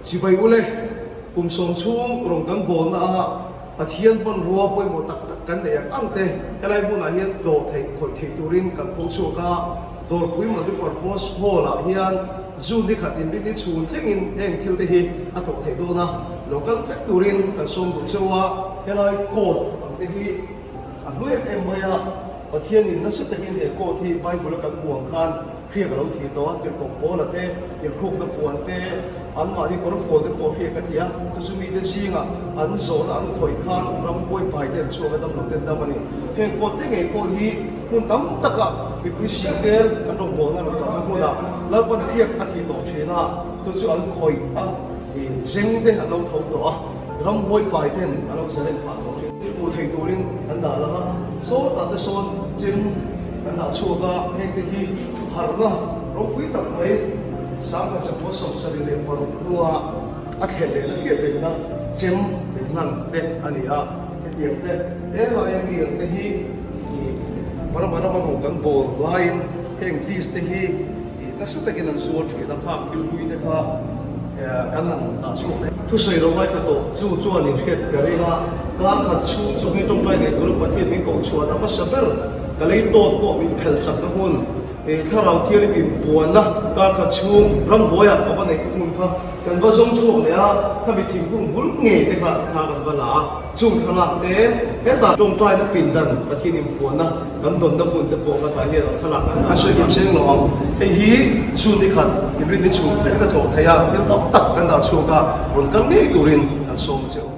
Chibai ule, kum sawm chhung rawng kan bawlna a Pathian hmanrua pawimawh tak tak kan neih ang ang te helai hmunah hian tlawh theih khawih theih turin kan pho chhuak a, Dawrpui Multipurpose Hall ah hian June ni khat inrinni chhun thlengin heng thil te hi a tlawh theih dawn a, lo kal vek turin kan sawm duh cheu a, helai coat ang te hi a hlu em em mai a, Pathianin nasa takin he coat hi Bible a kan hmuh ang khan Hriak a lo thi tawh a, tirhkoh Paula te, inhrukna puan te, anmahni kawrfual te pawh hriak a ti a. Chu chu mite zingah an zawhna an khawih khan rambuai pai te an chhuak a, damlo te an dam a ni. Heng kawt te ngei pawh hi hmun tam takah mipui singtel kan rawngbawlna rawn kalna hmunah Lalpan hriak a thi tawh thin a, chu chu an khawih a, zeng te an lo tho tawh a, rambuai pai ten an lo zalen phah tawh thin. Hmuh theih turin an dah lang a, sawtah te sawn chem kan dah chhuak a, heng te hi harhna ropui tak mai sangkhat zakua sawmsarih leh paruk hnua a thlen lehna hriat rengna chem min hlan te a ni a, hetiang te helaia mi ang te hi ih Burma rama rawng kan bawl laiin heng dish te hi Ih nasa takin an zuar thin a, khang thil hlui te kha kan han dah chhuak hle. Thusawi lo ngaithla tawh chu chuan in hriat ka ring a, kar khat chhung chu hei tawngtai nei turin Pathian min koh chhuan a hmasa ber, ka lei tawt pawh min phelh sakna hmun, ih thlarau thianghlim inpuanna kar khat chhung rambuaiah ka va neih hmun kha kan va zawng chhuak leh a, khami thingkung bul ngei te kha thla kan va la a. Chung thlalak te, hetah tawngtaina pindan Pathian inpuanna kan dawnna hmun te pawh kha tah hian a thlalak an dah. An sawi kim seng lo ang. Hei hi June ni khat inrinni chhung thleng a tlawh theih a, thil tam tak kan dah chhuak a, rawn kal ngei turin kan sawm a che u.